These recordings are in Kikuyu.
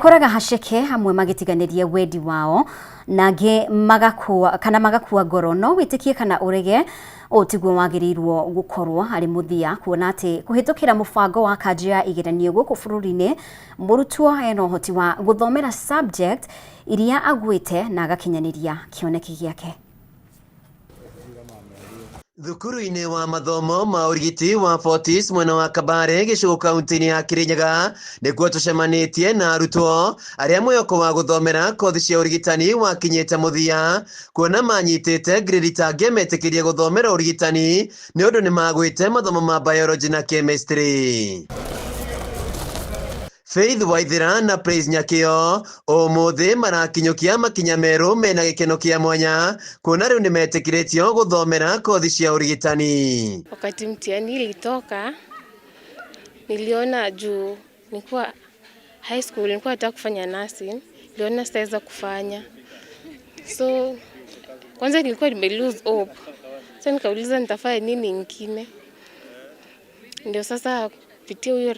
Ũkoraga haceke amwe magĩtiganĩria wendi wao na angĩ magakua kana magakua ngoro. No wĩtĩkie kana ũrege, ũũ tiguo wagĩrĩirwo gũkorwo arĩ mũthia, kuona atĩ kũhĩtũkĩra mũbango wa kanjũ ya igeranio gũkũ bũrũri-inĩ, mũrutwo ena ũhoti wa gũthomera subject iria agwĩte na agakinyanĩria kĩoneki gĩake. Thukuru-inĩ wa mathomo ma ũrigiti wa Fortis mwena wa Kabare gĩcũgũ kaunti-inĩ ya Kirinyaga nĩkuo tũcemanĩtie na arutwo arĩa mwĩhoko wa gũthomera kothi cia ũrigitani wakinyĩte mũthia kuona manyitĩte grade itangĩametĩkĩria gũthomera ũrigitani nĩ ũndũ nĩ magwĩte mathomo ma biology na chemistry. Faith Waithera na Praise Nyakĩo ũmũthĩ marakinyũkia makinya merũ mena gĩkeno kĩa mwanya kuona rĩu nĩmetĩkĩrĩtio gũthomera kothi cia ũrigitani. Wakati mtihani ilitoka, niliona juu nilikuwa high school, nilikuwa nataka kufanya nursing, niliona sitaweza kufanya. So kwanza nilikuwa nime lose hope. So nikauliza nitafanya nini ingine. Ndio sasa kupitia huyo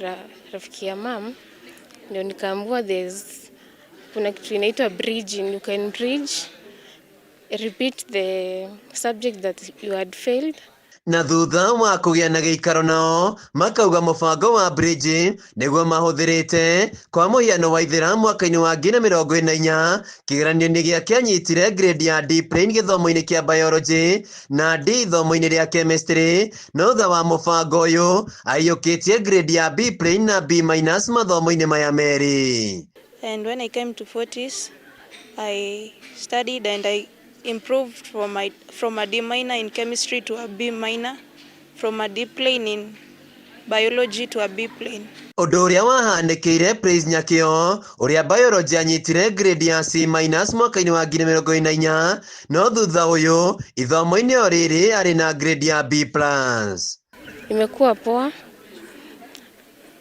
rafiki ya mum ndio nikaambiwa there's kuna kitu inaitwa bridging, you can bridge, repeat the subject that you had failed. Na thutha wa kũgĩa na gĩikaro nao makauga mũbango wa bridge nĩguo mahũthĩrĩte kwa mũhiano Waithera mwaka-inĩ wa 2024 kĩgeranio-inĩ gĩake anyitire grade ya D plain gĩthomo-inĩ kĩa biology na D ithomo-inĩ rĩa chemistry no thutha wa mũbango ũyũ aiyũkĩtie grade ya B plain na B minus mathomo-inĩ maya merĩ. And when I came to Fortis, I studied and I improved from a D minor in chemistry to a B minor, from a D plain in biology to a B plain. Ũndũ ũrĩa wahanĩkĩire Praise Nyakĩo ũrĩa biology anyitire grade ya C minus mwaka-inĩ wa 2024 no thutha ũyũ ithomo-inĩ o rĩrĩ arĩ na grade ya B plus. Imekuwa poa.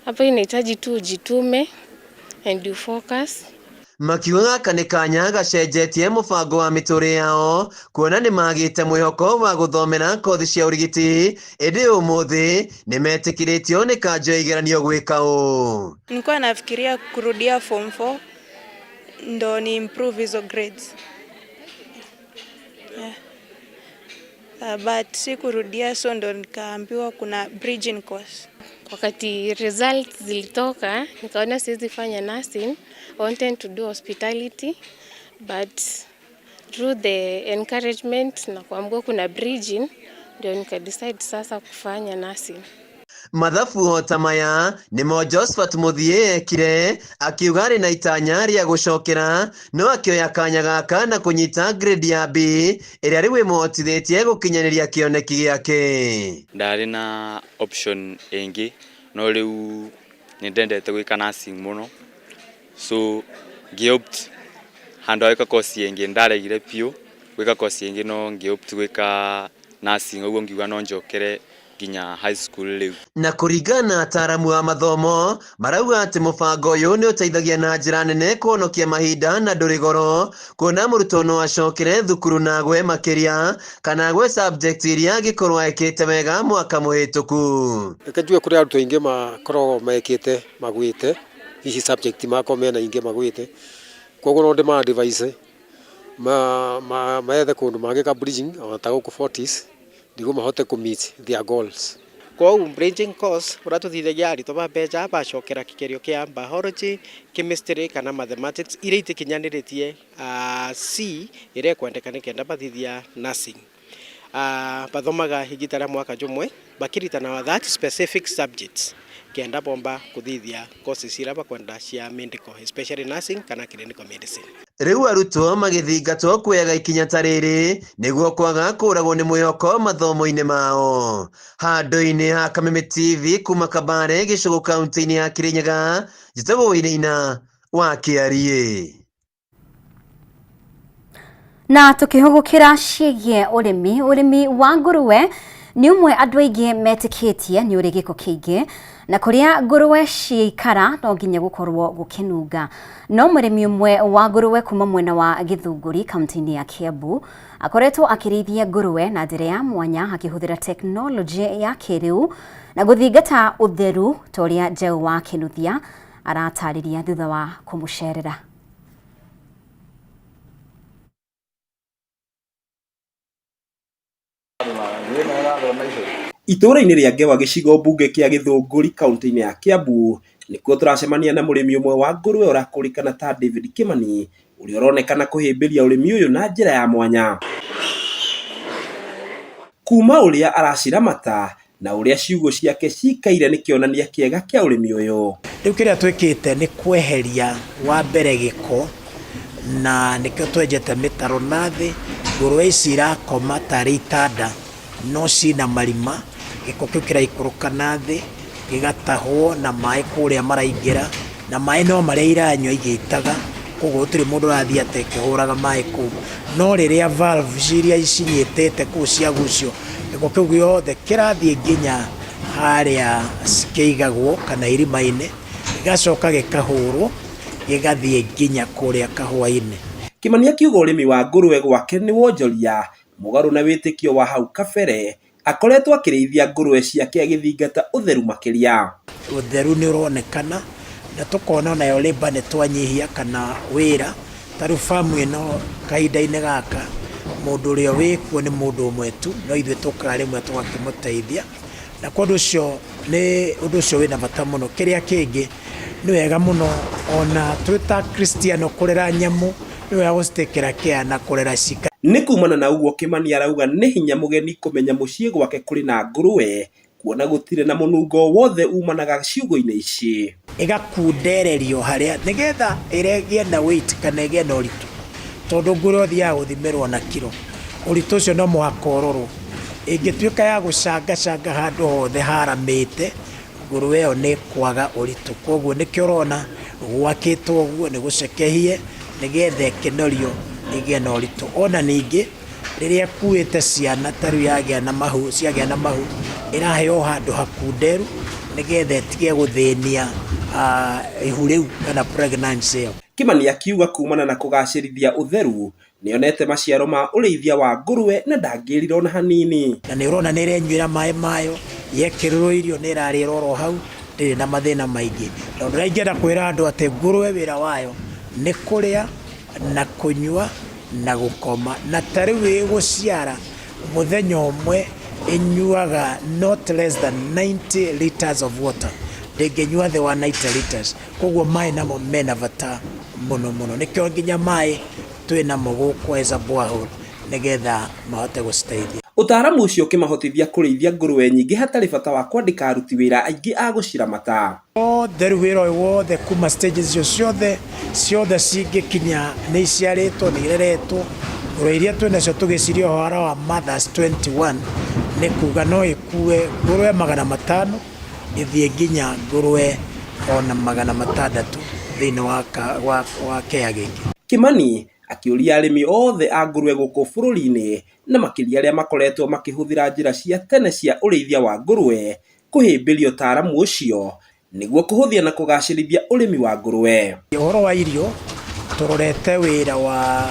Hapa inahitaji tu ujitume and you focus. Makiuga gaka nĩ kanya gacenjetie mũbango wa mĩtũrĩre yao kuona nĩ magĩte mwĩhoko wa gũthomera kothi cia ũrigiti ĩndĩ ũmũthĩ nĩ metĩkĩrĩtio nĩ kanjũ ya igeranio gwĩka ũũ. Nilikuwa nafikiria kurudia form 4 ndo ni improve hizo grades. Yeah. But sikurudia, so ndo nikaambiwa kuna bridging course. Wakati results zilitoka, nikaona siwezi fanya nursing. I wanted to do hospitality, but through the encouragement na kuambiwa kuna bridging, ndio nika decide sasa kufanya nursing. Mathabu o ta maya nĩmo Josephat Mũthiĩ ekire akiuga arĩ na itanya rĩa gũcokera no akĩoya kanya gaka na kũnyita grade ya B ĩrĩa rĩu ĩmũhotithĩtie gũkinyanĩria kĩoneki gĩake. Ndarĩ na option ĩngĩ no rĩu nĩ ndendete gwĩka nursing mũno so ngĩ-opt handũ ha gwĩka course ĩngĩ ndaregire biũ gwĩka course ĩngĩ no ngĩ-opt gwĩka nursing ũguo ngiuga no njokere nginya high school rĩu. Na kũringana na ataaramu a mathomo marauga atĩ mũbango ũyũ nĩ ũteithagia na njĩra nene kũhonokia mahinda na ndũrĩ goro kuona mũrutwo no acokere thukuru na agwe makĩria kana agwe subject iria angĩkorwo ekĩte wega mwaka mũhĩtũku. Reke njuge kũrĩ arutwo aingĩ makoragwo mekĩte magwĩte hihi subject makorwo mena ingĩ magwĩte koguo no ndĩma advise methe kũndũ mangĩka bridging ona ta gũkũ Fortis nĩguo mahote kũ meet their goals. Kwoguo bridging course ũratũteithagia arutwo ba mbeca bacokera kĩgerio kĩa biology, chemistry kana mathematics iria itikinyanĩrĩtie C ĩrĩa ĩkwendeka nĩ kenda bathithia nursing. Bathomaga igita rĩa mwaka jũmwe bakĩritanawa that specific subjects kenda bomba kũthithia courses iria bakwenda cia medical, especially nursing kana clinical medicine. Rĩu arutwo magĩthingatwo kuoyaga ikinya ta rĩrĩ nĩguo kwaga kũragwo nĩ mwĩhoko mathomo-inĩ mao. Handũ-inĩ ha Kameme TV kuma Kabare gĩcũgũ kaunti-inĩ ya Kirinyaga, njĩtagwo Wainaina wa Kĩariĩ. Na tukihugukira ciĩgiĩ ũrĩmi, ũrĩmi wa ngũrũwe nĩ ũmwe andũ aingĩ metĩkĩtie nĩ ũrĩ gĩko kĩingĩ na kũrĩa ngũrũwe ciikara no nginya gũkorwo gũkĩnunga. No mũrĩmi ũmwe wa ngũrũwe kuma mwena wa Gĩthũngũri kaunti-inĩ ya Kiambu akoretwo akĩrĩithia ngũrũwe na njĩra ya mwanya akĩhũthĩra tekinoronjĩ ya kĩrĩu na gũthingata ũtheru ta ũrĩa Njaũ wa Kĩnuthia. Aratarĩria thutha wa kũmũcerera. Itũũra-inĩ rĩa Ngewa gĩcigo mbunge kĩa Gĩthũngũri kaunti-inĩ ya Kiambu nĩkuo tũracemania na mũrĩmi ũmwe wa ngũrwe ũrakũrĩkana ta David Kimani ũrĩa ũronekana kũhĩmbĩria ũrĩmi ũyũ na njĩra ya mwanya. Kuma ũrĩa araciramata na ũrĩa ciugũ ciake cikaire nĩ kĩonania kĩega kĩa ũrĩmi ũyũ. Rĩu kĩrĩa twĩkĩte nĩ kweheria wa mbere gĩko na nĩkĩo twenjete mĩtaro na thĩ, ngũrũwe ici irakoma tarĩ itanda no ciĩna marima, gĩko kĩu kĩraikũrũka na thĩ gĩgatahwo na maĩ kũrĩa maraingĩra, na maĩ no marĩa iranyua igĩitaga, koguo gũtirĩ mũndũ ũrathiĩ atĩ akĩhũraga maĩ kũu. No rĩrĩa valve iria cinyitĩte kũu ciagucio, gĩko kĩu gĩothe kĩrathiĩ nginya harĩa kĩigagwo kana irima-inĩ, gĩgacoka gĩkahũrwo gĩgathiĩ nginya kũrĩa kahũa-inĩ. Kĩmani akiuga ũrĩmi wa ngũrwe gwake nĩ wonjoria mũgarũ na wĩtĩkio wa hau kabere, akoretwo akĩrĩithia ngũrwe ciake agĩthingata ũtheru makĩria. Ũtheru nĩ ũronekana na tũkona onayo labour nĩ twanyihia kana wĩra, ta rĩu farm ĩno kahinda-inĩ gaka mũndũ ũrĩa wĩkuo nĩ mũndũ ũmwe tu, no ithuĩ tũkaga rĩmwe tũgakĩmũteithia. Na kwa ũndũ ũcio nĩ ũndũ ũcio wĩna bata mũno. Kĩrĩa kĩngĩ nĩ wega mũno ona twĩ ta Akristiano kũrera nyamũ nĩ wega gũcitakĩra care na kũrera cika. Nĩ kumana na ũguo Kĩmani arauga nĩ hinya mũgeni kũmenya mũciĩ gwake kũrĩ na ngũrwe kuona gũtirĩ na mũnungo o wothe umanaga ciugũ-inĩ ici. Ĩgakundererio harĩa nĩgetha ĩgĩe na weight kana ĩgĩe na ũritũ, tondũ ngũrwe ũthiaga gũthimĩrwo na kiro, ũritũ ũcio no mũhaka ũrorwo. Ĩngĩtuĩka ya gũcangacanga handũ hothe haramĩte, ngũrwe ĩyo nĩ ĩkwaga ũritũ. Koguo nĩkĩo ũrona gwakĩtwo ũguo nĩ gũcekehie nĩgetha ĩkĩnorio ĩgĩe na ũritũ. Ona ningĩ rĩrĩa ĩkuĩte ciana ta rĩu yagĩa na mahu, ciagĩa na mahu, ĩraheo handũ hakunderu nĩgetha ĩtige gũthĩnia ihu rĩu kana pregnancy ĩyo. Kĩmani akiuga kumana na kũgacĩrithia ũtheru nĩonete maciaro ma ũrĩithia wa ngũrwe na ndangĩrira ona hanini. Na nĩ ũrona nĩ ĩrenyuĩra maĩ mayo, yekĩrĩrwo irio nĩ ĩrarĩra oro hau, ndĩrĩ na mathĩna maingĩ. Na ũndũ ũrĩa ingĩenda kwĩra andũ atĩ ngũrwe wĩra wayo nĩ kũrĩa na kũnyua na gũkoma. Na ta rĩu ĩgũciara mũthenya ũmwe ĩnyuaga not less than 90 litres of water, ndĩngĩnyua thĩ wa 90 litres. Koguo maĩ namo mena bata mũno mũno, nĩkĩo nginya maĩ twĩ namo gũkũ as a borehole nĩgetha mahote gũciteithia. Ũtaaramu ũcio ũkĩmahotithia kũrĩithia ngũrwe nyingĩ hatarĩ bata wa kwandĩka aruti wĩra aingĩ a gũciramata. Wothe rĩu wĩra ũyũ wothe kuma stages icio ciothe ciothe cingĩkinya nĩ iciarĩtwo nĩ ireretwo ngũrwe iria twĩ nacio tũgĩciria ũhoro wa mothers 21 nĩ kuga no ĩkue ngũrwe 500 ĩthiĩ nginya ngũrwe ona 600 thĩinĩ wa, wa, wa kea gĩkĩ. Kĩmani akĩũria arĩmi othe a ngũrwe gũkũ bũrũri-inĩ na makĩria arĩa makoretwo makĩhũthĩra njĩra cia tene cia ũrĩithia wa ngũrwe kũhĩmbĩria ũtaaramu ũcio nĩguo kũhũthia na kũgacĩrithia ũrĩmi wa ngũrwe. Ũhoro wa irio tũrorete wĩra wa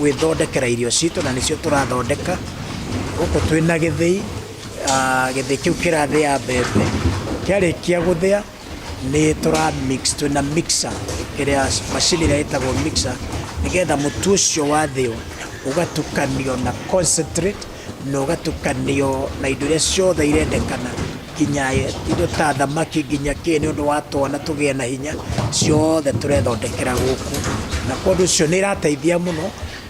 gwĩthondekera irio citũ na nĩcio tũrathondeka gũkũ twĩna gĩthĩi, gĩthĩi kĩu kĩrathĩa mbembe, kĩarĩkia gũthĩa nĩ tũra mix, twĩna mixer kĩrĩa macini ĩrĩa ĩtagwo mixer nĩgetha mũtu ũcio wathĩo ũgatukanio na concentrate na ũgatukanio na indo iria ciothe irendekana nginya indo ta thamaki nginya kĩ nĩ ũndũ wa twana tũgĩe na hinya, ciothe tũrethondekera gũkũ. Na kwa ũndũ ũcio nĩ ĩrateithia mũno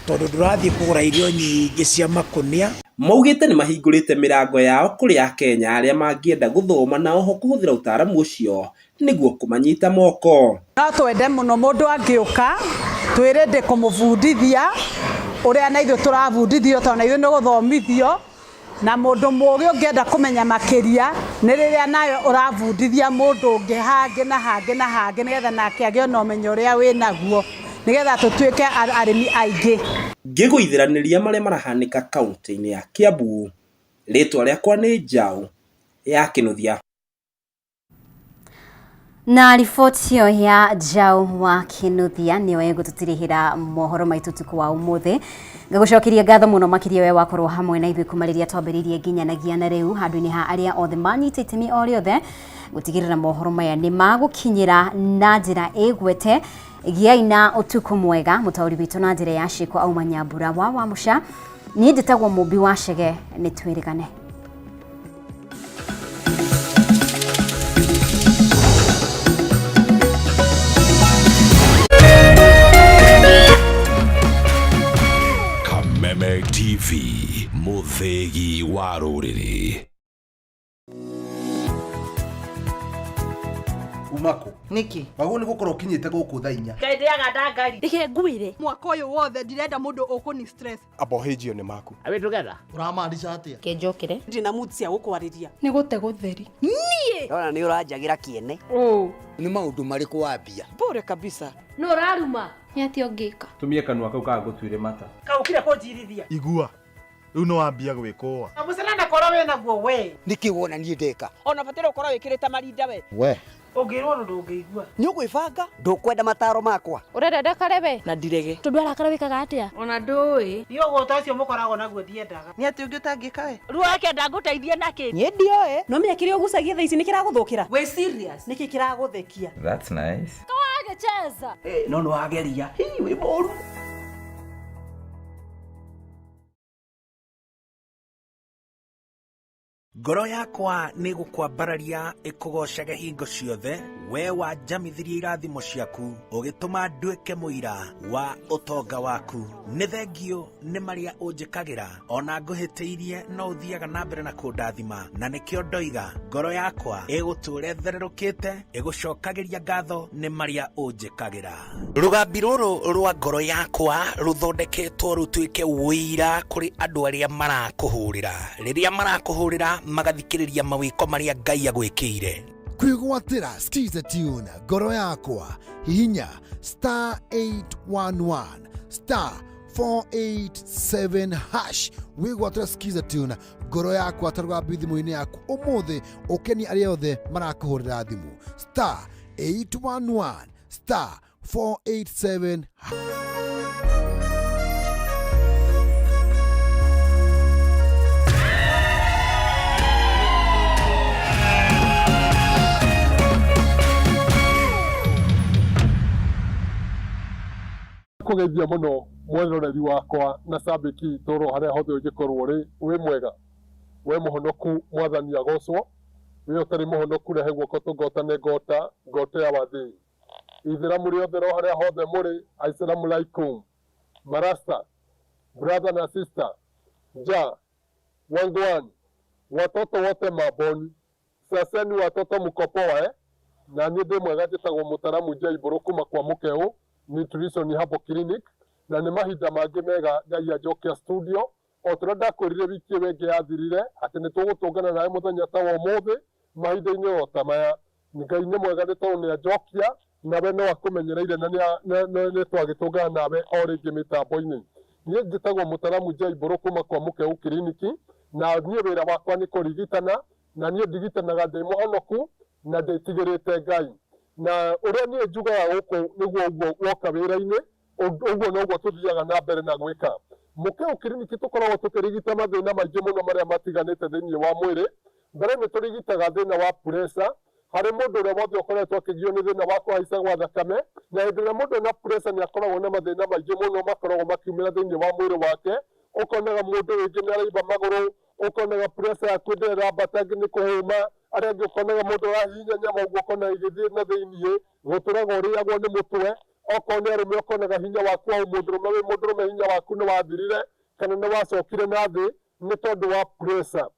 tondũ ndũrathiĩ kũgũra irio nyingĩ cia makũnia. Maugĩte nĩmahingũrĩte mĩrango yao kũrĩ akenya arĩa mangĩenda gũthoma na oho kũhũthĩra ũtaaramu ũcio nĩguo kũmanyita moko. No twende mũno mũndũ angĩũka twĩ ready kũmũbundithia ũrĩa na ithuĩ tũrabundithio tondũ na ithuĩ nĩ gũthomithio na mũndũ mũgĩ ũngĩenda kũmenya makĩria nĩ rĩrĩa nawe ũrabundithia mũndũ ũngĩ hangĩ na hangĩ na hangĩ nĩgetha nake agĩe na ũmenyo ũrĩa wĩnaguo nĩgetha tũtuĩke arĩmi aingĩ. Ngĩgũithiranĩria marĩa marahanĩka kaunti-inĩ ya Kiambu, rĩtwa rĩakwa nĩ Njaũ ya Kĩnuthia. Na riboti ĩyo ya Njaũ wa Kinuthia nĩyo ĩgũtũtirihĩra mohoro maitũ ũtukũ wa ũmũthĩ. Ngagũcokeria ngatho mũno makĩria we wakorwo hamwe na ithuĩ kuma rĩrĩa twambĩrĩirie nginyanagia na rĩu, handũ-inĩ ha arĩa othe manyita itemi o rĩothe gũtigĩrĩra mohoro maya nĩ magũkinyĩra na njĩra ĩgwete. Gĩai na ũtukũ mwega. Mũtaũri witũ na njĩra ya ciĩko auma Nyambura wa Wamũca. Niĩ njĩtagwo Mũmbi wa Chege, nĩ twĩrĩgane. Kameme TV, mũthĩgi wa rũrĩrĩ. Umako Nĩkĩ? Wagwo nĩ gũkorwo ũkinyĩte gũkũ thaa 4. Ngai ndĩaga ndangari. Reke ngwĩre mwaka ũyũ wothe ndirenda mũndũ ũkũni stress. Abohĩnjio nĩ maku. Are we together? Ũramaanisha atĩa? Kenjokere. Ndina mood cia gũkwarĩria. Nĩ gũte gũtheri. Niĩ Ndona nĩ ũranjagĩra kĩene. Nĩ maũndũ marĩkũ wambia? Pure kabisa. No ũraruma. Nĩ atĩa ũngĩka? Tumie kanua kau kagũtuire mata. Kaũkire kũnjirithia. Igua rĩu nĩ wambia gwĩkũa. Mũcene na koro wĩ naguo we. Nĩkĩ wona niĩ ndeka? Ona bataire ũkorwo wĩkĩrĩte marinda we. We Ũngĩrwo ũndũ ndũngĩigua. Nĩ ũgwĩbanga? Ndũkwenda mataro makwa? Ũrenda ndakare we? Na ndirege. Tondũ arakara wĩkaga atĩa? Ona ndũĩ. Niĩ ũgũta ũcio mũkoragwo naguo ndiendaga. Nĩ atĩ ũngĩ ũtangĩka we? Ruo akenda ngũteithie nakĩ? Niĩ ndioĩ. No menya kĩrĩa ũgucagia thaa ici nĩ kĩragũthũkĩra. Wĩ serious? Nĩkĩ kĩragũthekia? That's nice. Kawagĩcheza. No nĩ wageria. Hii wĩ mũru. Ngoro yakwa nĩ gũkwambararia ĩkũgoocaga hingo ciothe, we wanjamithirie irathimo ciaku, ũgĩtũma nduĩke mũira wa ũtonga waku. Nĩ thengio nĩ marĩa ũnjĩkagĩra, ona ngũhĩtĩirie no ũthiaga na mbere na kũndathima, na nĩkĩo ndoiga ngoro yakwa ĩgũtũũra ĩthererũkĩte, ĩgũcokagĩria ngatho nĩ marĩa ũnjĩkagĩra. Rũgambi rũrũ rwa ngoro yakwa rũthondeketwo rũtuĩke ũira kũrĩ andũ arĩa marakũhũrĩra. Rĩrĩa marakũhũrĩra magathikĩrĩria mawĩko marĩa Ngai agwĩkĩire. Kwĩgwatĩra Skiza Tune ngoro yakwa, hihinya star 811 star 487 hash wĩgwatĩra Skiza Tune ngoro yakwa ta rũgambi thimũ-inĩ yaku ũmũthĩ, ũkenie arĩa othe marakũhũrĩra thimũ star 811 star 487. Kũgeithia mũno mweroreri wakwa na cambĩki itũrwo harĩa hothe ũngĩkorwo ũrĩ, wĩ mwega, we mũhonoku, mwathani agocwo. Wĩ ũtarĩ mũhonoku, rehe guoko tũngotane ngota ngota ya wathĩ. Ithĩramu rĩothe ro harĩa hothe mũrĩ, assalamu alaikum marasta, brother na sister, ja wangwan, watoto wote maboni saseni, watoto mko poa eh? Na niĩ ndĩ mwega, njĩtagwo mũtaramu Njaibũrũ kuma kwa Mũkeũ Nutrition Herbal Clinic, na nĩ mahinda mangĩ mega Ngai anjokia studio o tũrĩa ndakwĩrire wiki ĩyo ĩngĩ yathirire atĩ nĩ tũgũtũngana nawe mũthenya ta wa ũmũthĩ mahinda-inĩ o ta maya. Ngai nĩ mwega nĩ tondũ nĩ anjokia nawe no akũmenyereire na nĩ twagĩtũngana nawe o rĩngĩ mĩtambo-inĩ. Niĩ njĩtagwo mũtaramu Njaibũrũ kuma kwa Mũkeũ Kiriniki, na niĩ wĩra wakwa nĩ kũrigitana, na niĩ ndigitanaga ndĩ mũhonoku na ndĩtigĩrĩte Ngai. Na ũrĩa niĩ njugaga gũkũ nĩguo ũguo woka wĩra-inĩ, ũguo noguo tũthiaga na mbere na gwĩka. Mũkeũ Kiriniki tũkoragwo tũkĩrigita mathĩna maingĩ mũno marĩa matiganĩte thĩinĩ wa mwĩrĩ. Mbere nĩ tũrigitaga thĩna wa pressure harĩ mũndũ ũrĩa wothe ũkoretwo akĩgio nĩ thĩna wa kũhaica gwa thakame, na hĩndĩ ĩrĩa mũndũ ena pressure nĩ akoragwo na mathĩna maingĩ mũno makoragwo makiumĩra thĩinĩ wa mwĩrĩ wake. Ũkonaga mũndũ rĩngĩ nĩ araimba magũrũ, ũkonaga pressure yaku ndĩrĩ ĩrambata, ĩngĩ nĩ kũhũma, arĩa angĩ ũkonaga mũndũ arahihinya nyama ũguo ũkona ĩgĩthiĩ na thĩiniĩ, gũtũraga ũrĩagwo nĩ mũtwe. Okorwo nĩ arũme ũkonaga hinya waku wa ũmũndũrũme wĩ mũndũrũme hinya waku nĩ wathirire kana nĩ wacokire na thĩ nĩ tondũ wa pressure.